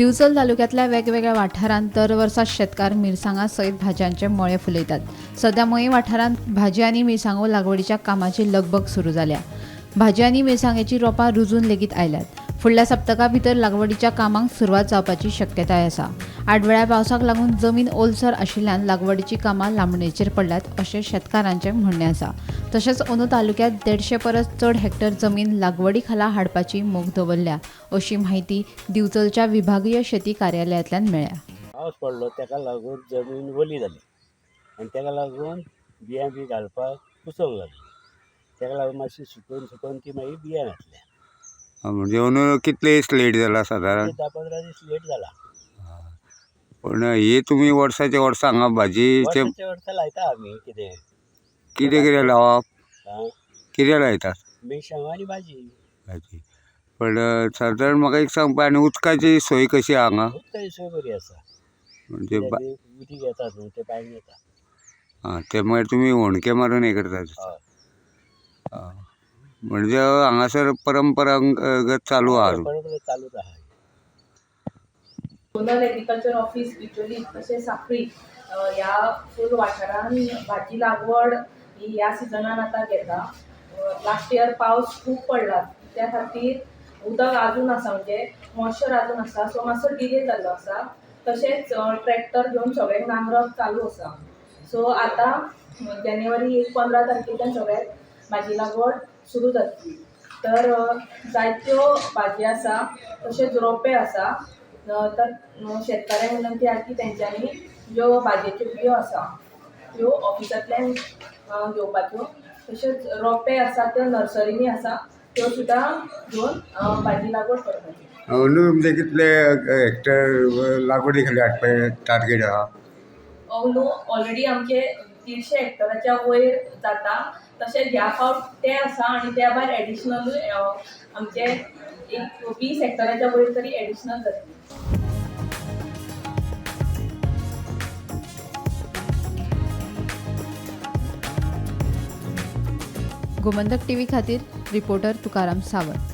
दिवचल तालुक्यांतल्या वेगवेगळ्या वाठारांत दर वर्सा शेतकार मिरसांगा सयत भाजयांचे मळे फुलयतात. सध्या मये वाठारांत भाजी आनी मिरसांगो लागवडीच्या कामाची लगबग सुरू जाल्या. भाजी आनी मिरसांगेची रोपां रुजून लेगीत आयल्यात. फुडल्या सप्तका भितर लागवडीच्या कामांक सुरवात जावपाची शक्यताय आसा. आडवेळ्या पावसाक लागून जमीन ओलसर आशिल्ल्यान लागवडीची कामां लांबणेचेर पडल्यात अशें शेतकारांचें म्हणणें आसा. तशेंच अंदू तालुक्यांत 150 परस चड हेक्टर जमीन लागवडी खाला हाडपाची मोख दवरल्या अशी म्हायती दिवचलच्या विभागीय शेती कार्यालयांतल्यान मेळ्ळ्या. पावस पडलो ताका लागून जमीन वली जाली आनी ताका लागून बियां बी घालपाक कुसोंक लागली. ताका लागून मातशी सुकोवन सुकोवन ती मागीर बियां घातल्या. म्हणजे अंदू कितले दीस लेट जाला सादारण? 10-15 दीस लेट जाला. पण हे तुमी वर्साचे वर्सा हांगा भाजयेचे वर्साचे वर्सा लायता आमी कितें. कितें कितें लावप? कितें लायतात? मिरसांगो आनी भाजी. भाजी. पण सादारण म्हाका एक सांग, आनी उदकाची सोय कशी आहा हांगा? उदकाची सोय बरी आसा. म्हणजे उदीक येता न्हू तें पायन येता. आं, ते मागीर तुमी होणके मारून हें करतात. हय. आं, म्हणजे हांगासर परंपरागत चालू आहा. परंपरा चालूच आहा. झोनल एग्रीकल्चर ऑफिस बिचोली तशें साखळी ह्या फूल वाठारान भाजी लागवड ही ह्या सिजनान आतां घेता. लास्ट इयर पावस खूब पडला, त्या खातीर उदक आजून आसा, म्हणजे मॉइश्चर आजून आसा, सो मातसो डिले जाल्लो आसा. तशेंच ट्रॅक्टर घेवन सगळ्यांक नांगरप चालू आसा. सो आतां जानेवारी 15 तारखेच्यान सगळ्याक भाजी लागवड सुरू जातली. तर जायत्यो भाजी आसा, तशेंच रोंपे आसा. तर शेतकाऱ्यांक विनंती आसा की तेंच्यांनी ज्यो भाजयेच्यो बियो आसा त्यो ऑफिसांतल्यान घेवपाच्यो. तशेंच रोंपे आसा त्यो नर्सरींनी आसा, त्यो सुद्दां घेवन भाजी लागवड करपाची. अंदू तुमचे कितले हेक्टर लागवडी खाली हाडपाचे टार्गेट आहा? अंदू ऑलरेडी आमचे 150 हेक्टराच्या वयर जाता. तशेंच ह्या फावट ते आसा आनी त्या भायर एडिशनलूय आमचे एक 20 हेक्टराच्या वयर तरी एडिशनल जातली. गोमंतक टीव्ही खातीर रिपोर्टर तुकाराम सावंत.